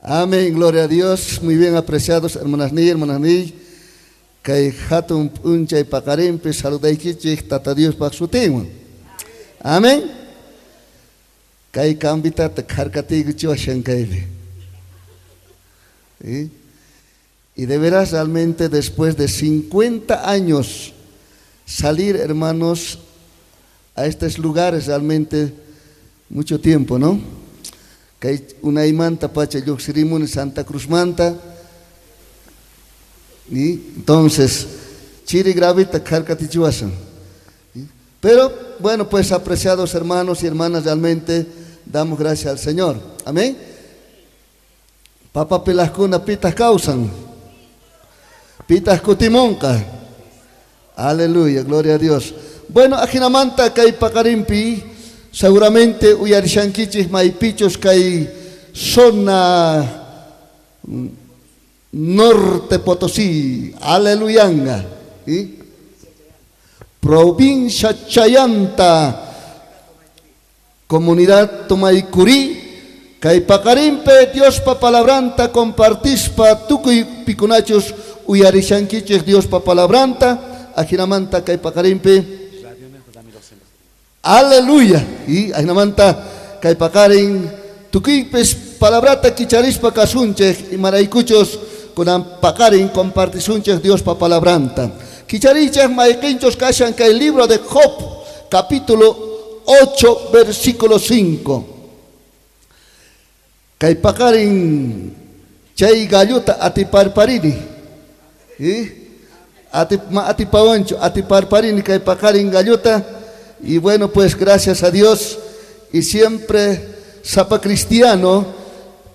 Amén, gloria a Dios. Muy bien apreciados hermanasniy, hermanasniy. Kay hatun p'unchay paqarinpi saludaykichik Tata Diospaq sutinwan. Amén. Kay cambitata kharkatiykuchiwashan kaypi. ¿Sí? Y de veras realmente después de 50 años salir, hermanos, a estos lugares realmente mucho tiempo, ¿no? Kay unaymanta pacha lluqsirimuni Santa Cruzmanta. Y entonces, chiri gravita kharkatichiwasan. Pero, bueno, pues apreciados hermanos y hermanas, realmente damos gracias al Señor. Amén. Papa pilajkuna pitaq kawsan. Pitaq kutimunqa. Aleluya, gloria a Dios. Bueno, ajinamanta kay paqarinpi seguramente uyarishankichik maypichus kay zona Norte Potosí, aleluyanga. ¿Sí? Provincia Chayanta, comunidad Tomaycurí, kay paqarinpi Diospa palabranta compartispa tukuy pikunachus uyarishankichik Diospa palabranta, ajinamanta kay paqarinpi. Aleluya. Y ajinamanta kay paqarin tukuypis palabrata kicharispa kasunchik imaraykuchus kunan paqarin compartisunchik Diospa palabranta. Kichariychik mayqinchus kashan kay libro de Job, capítulo 8, versículo 5. Kay paqarin chay gallota atiparparini. ¿Sí? Ma atipawanchu, atiparparini kay paqarin gallota. Y bueno, pues gracias a Dios. Y siempre sapa cristiano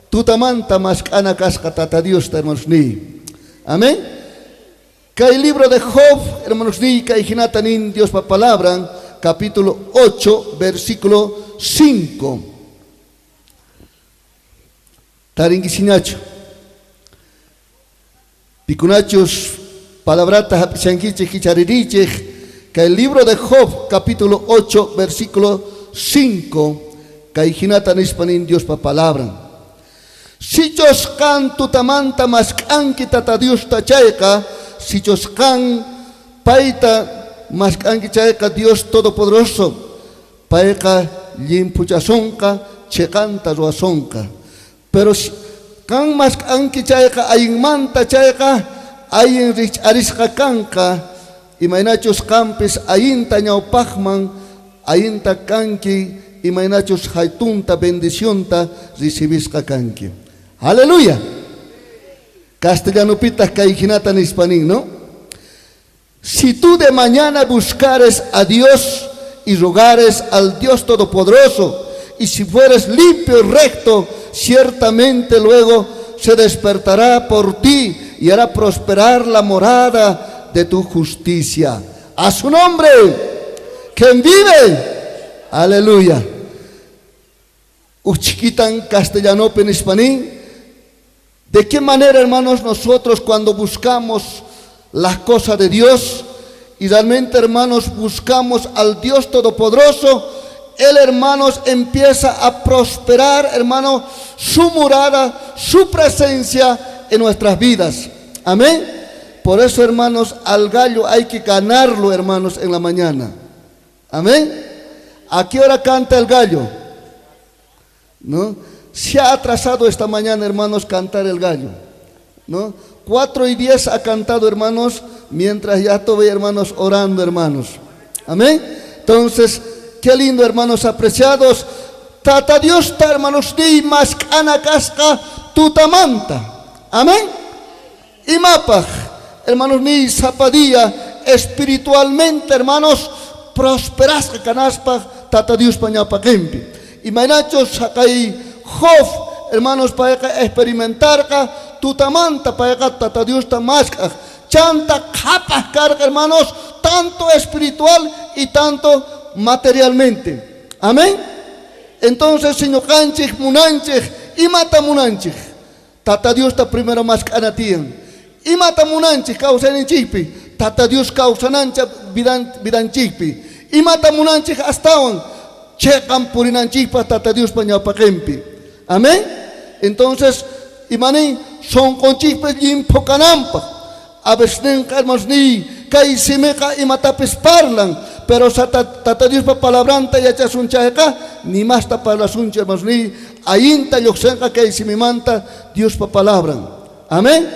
tutamanta mask'ana kasqa Tata Dios, hermanos ni. Amén. Kay libro de Job, hermanos ni, kay jinata nin Diospa palabra, capítulo 8, versículo 5. Tarinkichinachu. Pikunachus palabrata hap'ishankichik kicharirichik. Kay libro de Job, capítulo 8, versículo 5. Kay jinata nispa nin Diospa palabra. Sichus qan tutamanta mask'anki Tata Diosta chayqa, sichus qan payta mask'anki chayqa, Dios Todopoderoso, payqa llimphuchasonqa, cheqanta ruwasonqa. Pero qan mask'anki chayqa, allinmanta chayqa, allin rikch'arisqa kanqa, imaynachus qampis allinta ñawpaqman, allinta kanki, imaynachus haytunta bendicionta recibisqa kanki. Aleluya. Castellanopitaq kay jinata nispa nin, ¿no? Si tú de mañana buscares a Dios y rogares al Dios Todopoderoso, y si fueres limpio y recto, ciertamente luego se despertará por ti y hará prosperar la morada de tu justicia. A su nombre, quien vive. Aleluya. Uchiquitan castellanopi nispa nin. ¿De qué manera, hermanos, nosotros cuando buscamos las cosas de Dios y realmente, hermanos, buscamos al Dios Todopoderoso, Él, hermanos, empieza a prosperar, hermano, su morada, su presencia en nuestras vidas? Amén. Por eso, hermanos, al gallo hay que ganarlo, hermanos, en la mañana. Amén. ¿A qué hora canta el gallo? ¿No? Se ha atrasado esta mañana, hermanos, cantar el gallo, ¿no? 4:10 ha cantado, hermanos, mientras ya estuve, hermanos, orando, hermanos. Amén. Entonces, qué lindo, hermanos apreciados. Tata Dios ta, hermanos, di mask'ana kasqa tutamanta. Amén. Imapaj, hermanos, ni sapa día espiritualmente, hermanos, prosperasqa kanapaj Tata Diospa ñawpaqenpi. Imaynachus saqay Job, hermanos, payqa experimentarqa tutamanta payqa Tata Diosta mask'aj. Chanta qhapaj karqa, hermanos, tanto espiritual y tanto materialmente. Amén. Entonces, si ñuqanchik munanchik, imata munanchik? Tata Diosta primero mask'ana tiyan. Imata munanchik kawsayninchikpi? Tata Dios kawsanancha vidanchikpi. Imata munanchik astawan? Cheqan purinanchikpa Tata Diospa ñawpaqenpi. Amén. Entonces, Imanin sonqonchikpis llimphu kananpaq. A veces hermanos ni kay simiqa imatapis parlan, pero Tata Diospa palabranta yachasun chayqa, ni masta parlasunchu, hermanos ni ayinta lluqsinqa kay simimanta Diospa palabran. Amén.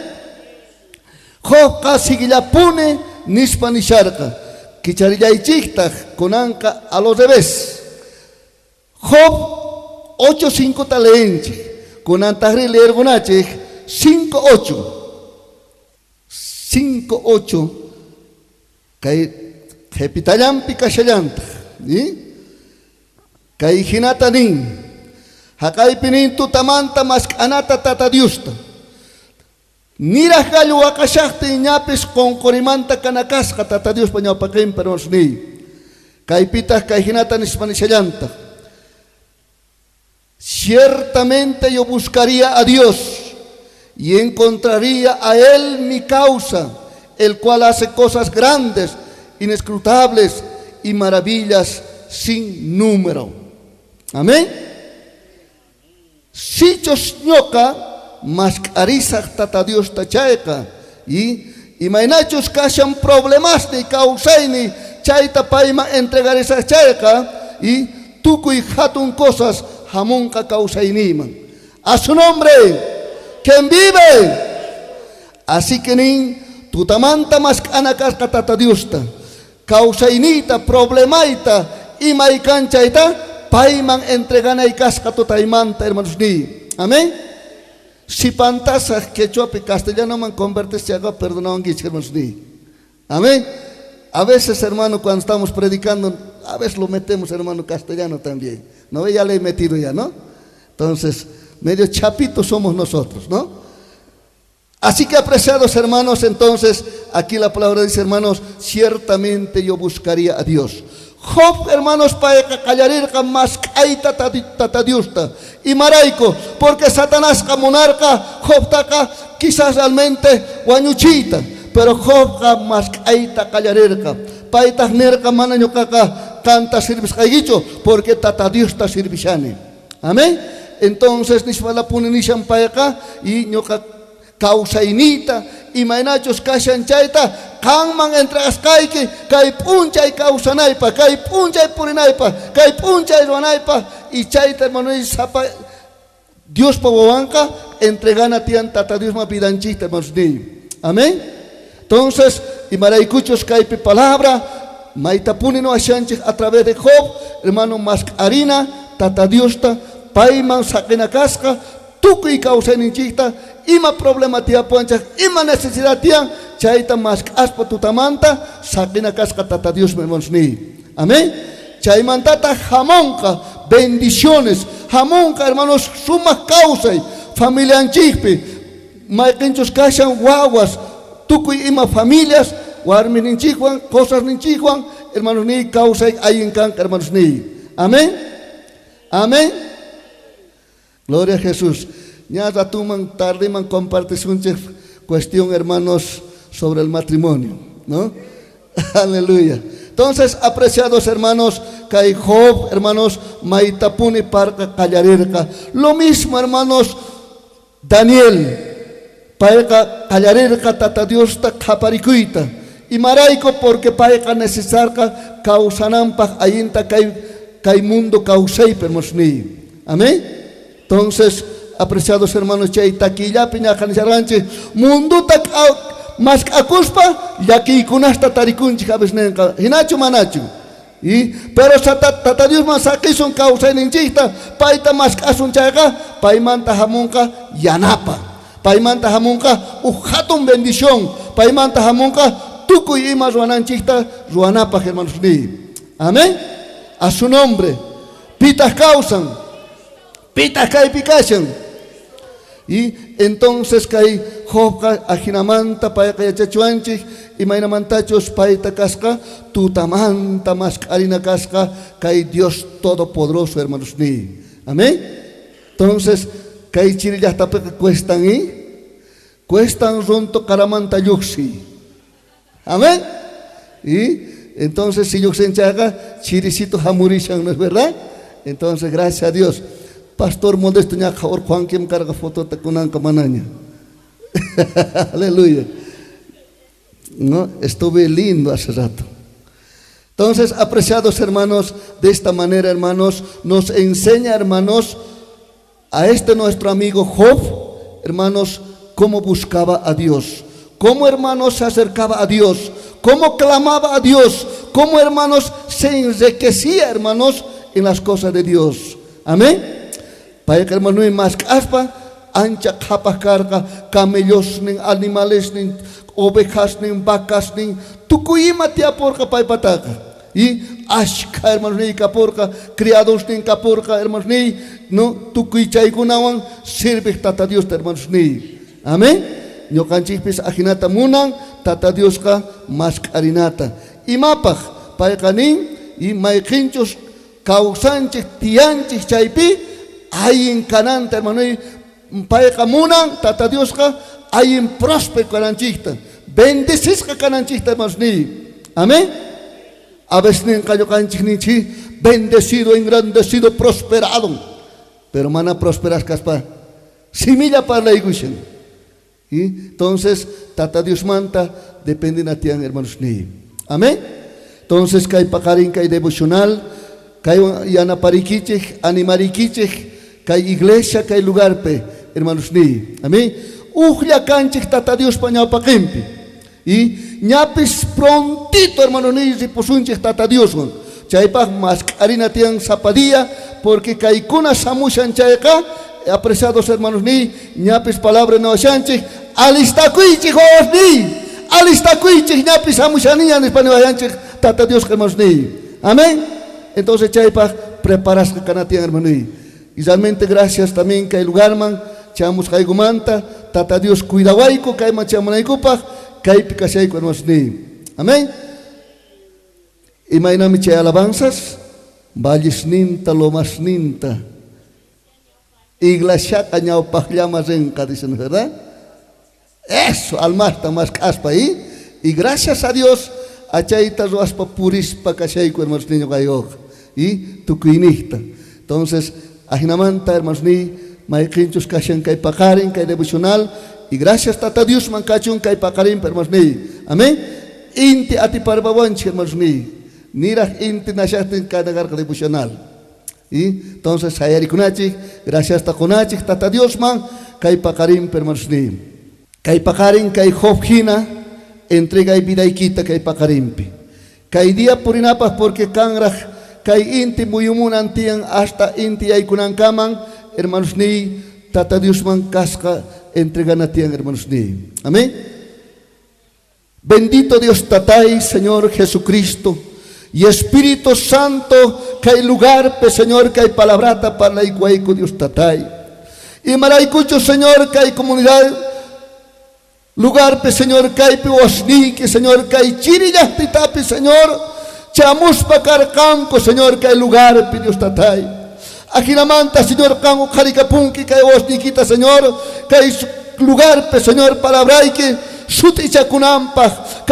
Jobqa siguillapuni nispa nisharqa. Kicharillaychiktaq kunanqa a lo revés. Job 8.5 ta leenchik. Kunantajri leergunachik 5.8. 5.8 kay qhipitallanpi kashallantaq. Kay hinata nin. Haqaypi nin tutamanta mask'anata Tata Diosta. Niraj gallo waqashaqtin ñapis qonqorimanta kanakasqa Tata Diospa ñawpaqinpi, hermanos niy. Kaypitaq kay hinata nispa nishallantaq. Ciertamente yo buscaría a Dios y encontraría a Él mi causa, el cual hace cosas grandes, inescrutables y maravillas sin número. Amén. Sichus ñoqa mask'arisaj Tata Diosta chayqa y imaynachus kashan problemasni kawsayni chayta payman entregarisaj chayqa y tukuy hatun cosas hamunqa kawsayniyman. A su nombre, quien vive. Así que nin tutamanta mask'ana kasqa Tata Diosta kawsayniyta problemayta imay kanchayta payman entreganay kasqa tutaymanta, hermanos niy. Amén. Si pantasaj quechuapi castellanoman convertirse chayqa, perdonawankichik, hermanos niy. Amén. A veces, hermano, cuando estamos predicando, a veces lo metemos, hermano, castellano también. ¿No? Ya le he metido ya, ¿no? Entonces, medio chapitos somos nosotros, ¿no? Así que, apreciados hermanos, entonces, aquí la palabra dice, hermanos, ciertamente yo buscaría a Dios. Job, hermanos, payqa qallarirqa mask'ayta Tata Diosta. Imarayku, porque Satanasqa munarqa Jobtaqa quizás realmente wañuchiyta. Pero Jobqa mask'ayta qallarirqa. Paytaq nirqa mana ñuqaqa qanta sirvisqaykichu, porque Tata Diosta sirvishani. Amén. Entonces nishpalapuni nishan payqa y ñuqa kawsayniyta imaynachus kashan chayta qanman entregasqayki kay p'unchay kawsanaypaq, kay p'unchay purinaypaq, kay p'unchay ruwanaypaq y chayta, hermano, sapa Diospa wawanqa entregana tiyan Tata Diosman vidanchikta, hermanos niy. Amén. Entonces, imaraykuchus kaypi palabra maytapuni no ashanchik a través de Job, hermano, mask'arina Tata Diosta payman saqina kasqa tukuy kawsayninchikta ima problema tiyapuwanchik, ima necesidad tiyan, chayta mask'aspa tutamanta saqina kasqa Tata Dios, hermanos niy. Amén. Chaymantata hamunqa bendiciones, hamunqa, hermanos, sumaq kawsay familianchikpi, mayqinchus kashan wawas, tukuy ima familias, warmininchikwan, cosasninchikwan, hermanos niy, kawsay allin kanqa, hermanos niy. Amén. Amén. Gloria a Jesús. Ya ratuman, tardiman compartisunchik cuestión, hermanos, sobre el matrimonio, ¿no? Aleluya. Entonces, apreciados hermanos, kay Job, hermanos, maytapuni parqa qallarirqa. Lo mismo, hermanos, Daniel, payqa qallarirqa Tata Diosta qhaparikuyta. Imarayku, porque payqa necesitarqa kawsananpaq allinta kay mundo kawsaypi, hermanos niy. Amén. Entonces, apreciados hermanos, chay takillapi ñaqanisharqanchik munduta mask'akuspa llakiykunasta tarikunchik a veces nenqa hinachu manachu. Y pero Tata Diosman saqisun kawsayninchikta payta mask'asun chayqa paymanta hamunqa yanapa, paymanta hamunqa uj hatun bendición, paymanta hamunqa tukuy ima ruwananchikta ruwanapaq, hermanos niy. Amén. A su nombre. Pitaq kawsan, pitaq kaypi kashan. Y entonces kay Jobqa ajinamanta payqa yachachiwanchik imaynamantachus payta kasqa tutamanta mask'arina kasqa kay Dios Todopoderoso, hermanos niy. Amén. Entonces kay chiri llaqtapiqa cuestan y cuestan runtu qaramanta lluqsiy. Amén. Y entonces si lluqsin chayqa chiricito hamurishan, ¿no es verdad? Entonces gracias a Dios. Pastor Modesto ñaqha orqhuankim karqa fotota kunanqa manaña. Aleluya. No, estuve lindo hace rato. Entonces, apreciados hermanos, de esta manera, hermanos, nos enseña, hermanos, a este nuestro amigo Job, hermanos, cómo buscaba a Dios, cómo, hermanos, se acercaba a Dios, cómo clamaba a Dios, cómo, hermanos, se enriquecía, hermanos, en las cosas de Dios. Amén. Payqa hermano mask'aspa ancha qhapaj karqa camellosnin, animalesnin, ovejasnin, vacasnin, tukuy ima tiyaporqa paypataqa. Y ashkha hermanosniy kaporqa, criadosnin kaporqa, hermanosniy, no tukuy chaykunawan sirvej Tata Diosta, hermanosniy. Amén. Ñuqanchikpis ajinata munan Tata Diosqa mask'arinata. Imapaj payqa nin y mayqinchus kawsanchik tiyanchik chaypi allin kananta, hermanoy, payqa munan Tata Diosqa allin próspero kananchikta, bendecisqa kananchikta, hermanosniy. Amén. A veces ninqa ñuqanchik ninchik bendecido, engrandecido, prosperado. Pero mana prosperas kaspa similla parlaykushan. Y entonces Tata Diosmanta depende tiyan, hermanos niy. Amén. Entonces kay paqarin kay devocional, kay yanaparikichik, animarikichik, kay iglesia, kay lugarpe, hermanos niy. Amén. Ujlla kanchik Tata Diospa ñawpaqinpi. Y ñapis prontito, hermano niy, ripusunchik Tata Dioswan. Chaypaq mask'arina tiyan sapa día, porque kaykuna samushan chayqa, apreciados hermanos niy, ñapis palabra niwashanchik, alistakuychik wawas niy, alistakuychik ñapis samushaniña nispa niwashanchik Tata Dios, hermanos niy. Amén. Entonces chaypaq preparasqa kana tiyan, hermano niy. Y realmente gracias también kay lugarman chamusqaygumanta, Tata Dios cuidawayku kayman chamunaykupaq, kaypi kashayku, hermanos niy. Amén. Imaynami chay alabanzas, vallesninta, lomasninta, iglesiaqa ñawpaqllama rinqa, dicen, ¿verdad? Eso, almasta mask'aspa, y y gracias a Dios, achayta ruwaspa purispa kashayku, hermanos niño kayuqa, y tukuynijta. Entonces, ajinamanta, hermanos niy, mayqinchus kashan kay paqarin, kay devocional, y gracias Tata Dios man kachun kay paqarin, hermanos niy. Amén. Inti atiparbawanchik, hermanos niy. Niraj inti nashaqtin kanagarqa devocional. Y entonces sayarikunachik, gracias taqunachik Tata Diosman kay paqarin, hermanos niy. Kay paqarin kay Job hina entregay vidaykita kay paqarinpi. Kay día purinapaq porque kanraj kay inti muyumunan tiyan hasta inti yaykunankaman, hermanos niy, Tata Diosman kasqa entregana tiyan, hermanos niy. Amén. Bendito Dios Tatay, Señor Jesucristo, y Espíritu Santo, kay lugarpe, Señor, kay palabrata parlaykuwayku Dios Tatay. Y maraykuchu, Señor, kay comunidad, lugarpe, Señor, kaypi wasniyki, Señor, kay chiri llaqtitapi, Señor, chamuspa karqanku, Señor, kay lugarpi, Dios Tatay. Ajinamanta, Señor, qan uqharikapunki kay wasniykita, Señor, kay lugarpe, Señor, palabrayki sut'ichakunanpaq,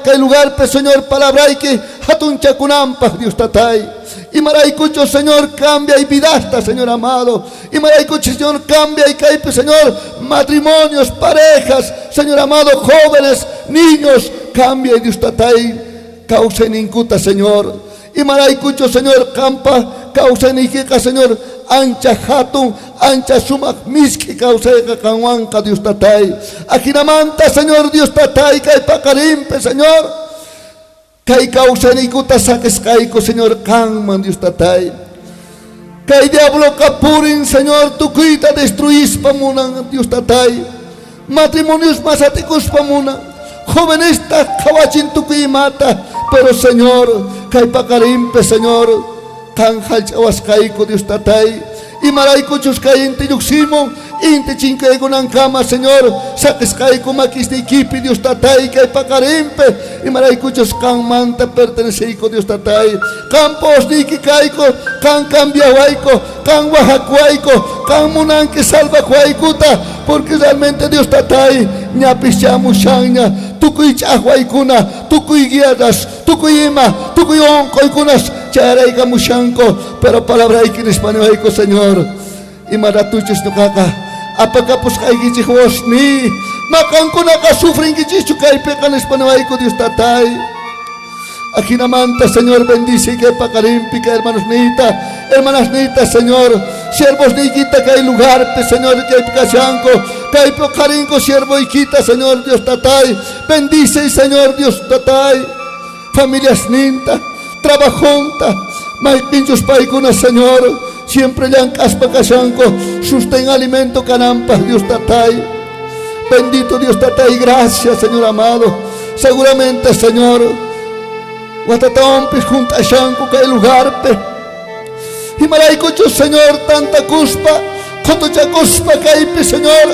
kay lugarpe, Señor, palabrayki hatunchakunanpaq, Dios Tatay. Imaraykuchu, Señor, cambia y vidasta, Señor amado. Imaraykuchu, Señor, cambia y kaypi, Señor, matrimonios, parejas, Señor amado, jóvenes, niños, cambia y Dios Tatay, kawsayninkuta, Señor. Imaraykuchu, Señor, qampa kawsayniykiqa, Señor, ancha hatun, ancha sumaq misk'i kawsayqa qanwanqa, Dios Tatay. Ajinamanta, Señor, Dios Tatay, kay paqarinpi, Señor, kay kawsayniykuta saqisqayku, Señor, qanman, Dios Tatay. Kay diabloqa purin, Señor, tukuyta destruyispa munan, Dios Tatay. Matrimonios masatikuspa munan. Jóvenes qhawachin tukuy imata, pero Señor, kay paqarinpi, Señor, qan hallch'awasqayku, Dios Tatay. Imaraykuchus kay inti lluqsimun, inti chinkaykunankama, Señor, saqisqayku makisniykipi, Dios Tatay, kay paqarinpi. Imaraykuchus qanmanta perteneceyku, Dios Tatay. Qan posniyki kayku, qan cambiawayku, qan wajakuwayku, qan munanki salvakuwaykuta, porque realmente Dios Tatay, ñapis chamushanña, tukuy ch'aqwaykuna, tukuy guerras, tukuy ima, tukuy unquykunas chayraykamushanku, pero palabrayki nispa niwayku, Señor. Ima ratuchus ñoqaqa apakapusqaykichej wawasniy, ma qankunaqa sufrinkichejchu kaypeqa nispa niwayku Dios Tatay. Ajinamanta, Señor, bendice kay paqarinpi kay hermanosniyta, hermanasniyta, Señor, siervosniykita kay lugarpi, Señor, kaypi kashanku, kaypi oqharinku siervoykita, Señor Dios Tatay, bendice, Señor Dios Tatay, familiasninta, trabajonta, maypinchus paykuna, Señor, siempre llank'aspa kashanku, sustén alimento kananpaj, Dios Tatay. Bendito Dios Tatay, gracias, Señor amado. Seguramente, Señor, watatawanpis junt'ashanku kay lugarpi. Imaraykuchus, Señor, tantakuspa, qhotuchakuspa kaypi, Señor,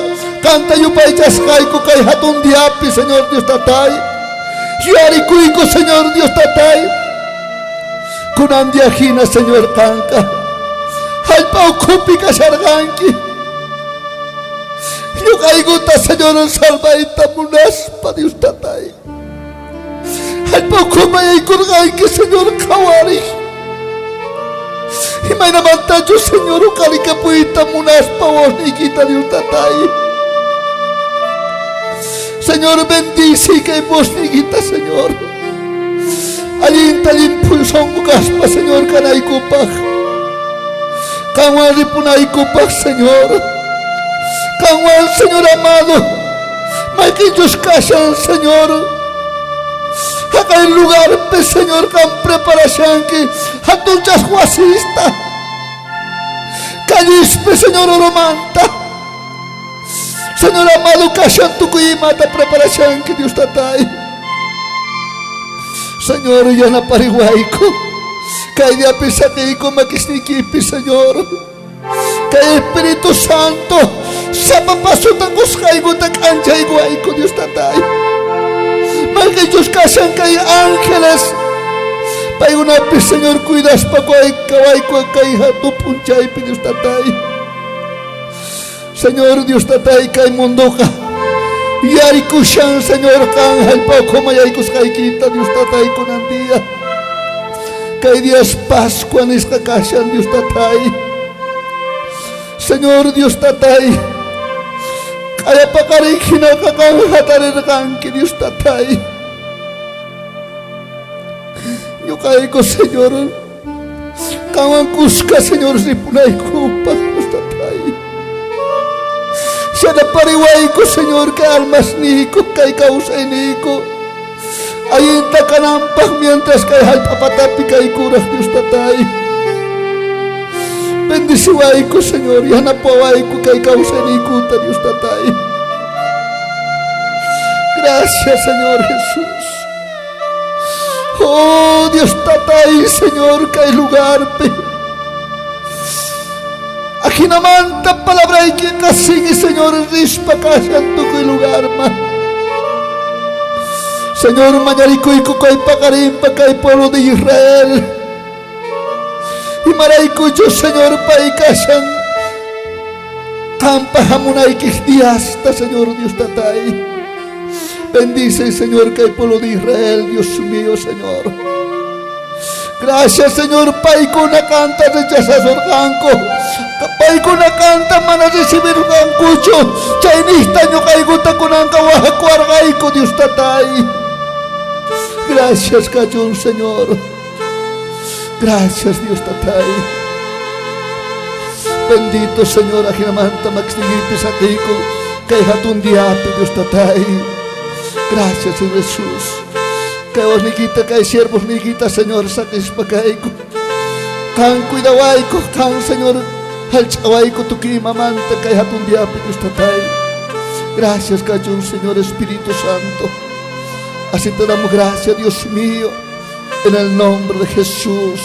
qanta yupaychasqayku kay hatun diapi, Señor Dios Tatay. Yuyarikuyku, Señor Dios Tatay. Kunan día hina, Señor, qanqa jallp'a ukhupi kasharqanki. Ñuqaykuta, Señor, salvayta munaspa, Dios Tatay. Jallp'a ukhuman yaykurqanki, Señor, qhawariy. Imaynamantachus, Señor, uqharikapuyta munaspa wawasniykita, Dios Tatay. Señor, bendice kay wawasniykita, Señor. Allinta llimphu sonqo kaspa, Señor, kanaykupaj. Qanwan ripunaykupaj, Señor. Qanwan, Señor amado, mayqenchus kashan, Señor. Jaqay lugarpi, Señor, qan preparashanki jatunchas wasista. Callispi, Señor, oromanta. Señor amado, kashan tukuy imata preparashanki, Dios Tatay. Señor, yanapariwayku. Kay diapi saqiyku makisniykipi, Señor. Kay Espíritu Santo, sapa pasota qosqaykuta k'anchaykuwayku, Dios Tatay. Mayqenchus kashan kay ángeles, paykunapi, Señor, cuidaspa kawayku kay hatun p'unchaypi, Dios Tatay. Señor Dios Tatay, kay mundoqa yaykushan, Señor, qan jallp'a ukhuman yaykusqaykita, Dios Tatay, kunan día. Kay día es Pascua nisqa kashan, Dios Tatay. Señor Dios Tatay, q'aya paqarin hinaqa qan jatarirqanki, Dios Tatay. Ñuqayku, Señor, qanwan kuska, Señor, ripunaykupaj, Dios Tatay. Yanapariwayku, Señor, kay almasniyku, kay kawsayniyku allinta kananpaj mientras kay jallp'a patapi kaykuraj, Dios Tatay. Bendiciwayku, Señor, yanapawayku kay kawsayniykuta, Dios Tatay. Gracias, Señor Jesús. Oh, Dios Tatay, Señor, kay lugarpi. Ajinamanta palabraykiqa sigue, Señor, rispa kashan tukuy lugarman. Señor, mañarikuyku kay paqarinpa kay pueblo de Israel. Imaraykuchus, Señor, pay kashan qampa hamunaykej diasta, Señor Dios Tatay. Bendice, Señor, kay pueblo de Israel, Dios mío, Señor. Gracias, Señor, paykuna qanta rechazasorqanku. Paykuna qanta mana recibirqankuchu. Chaynejta ñoqaykuta kunanqa wajakuwarqayku, Dios Tatay. Gracias kachun, Señor. Gracias, Dios Tatay. Bendito, Señor, ajinamanta makisniykipi saqiyku kay hatun diapi, Dios Tatay. Gracias, Señor Jesús. Kay wawasniykita, kay siervosniykita, Señor, saqispa kayku. Qan cuidawayku, qan, Señor, jallch'awayku tukuy imamanta kay hatun diapi, Dios Tatay. Gracias kachun, Señor Espíritu Santo. Así te damos gracias, Dios mío, en el nombre de Jesús.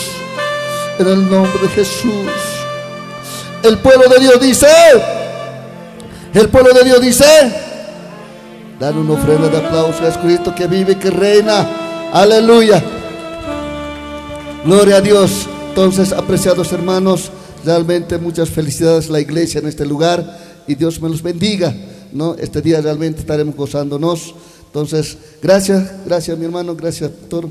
En el nombre de Jesús. El pueblo de Dios dice, el pueblo de Dios dice, dan una ofrenda de aplauso a Jesucristo que vive y que reina. Aleluya. Gloria a Dios. Entonces, apreciados hermanos, realmente muchas felicidades a la iglesia en este lugar y Dios me los bendiga, ¿no? Este día realmente estaremos gozándonos. Entonces, gracias, gracias mi hermano, gracias, pastor.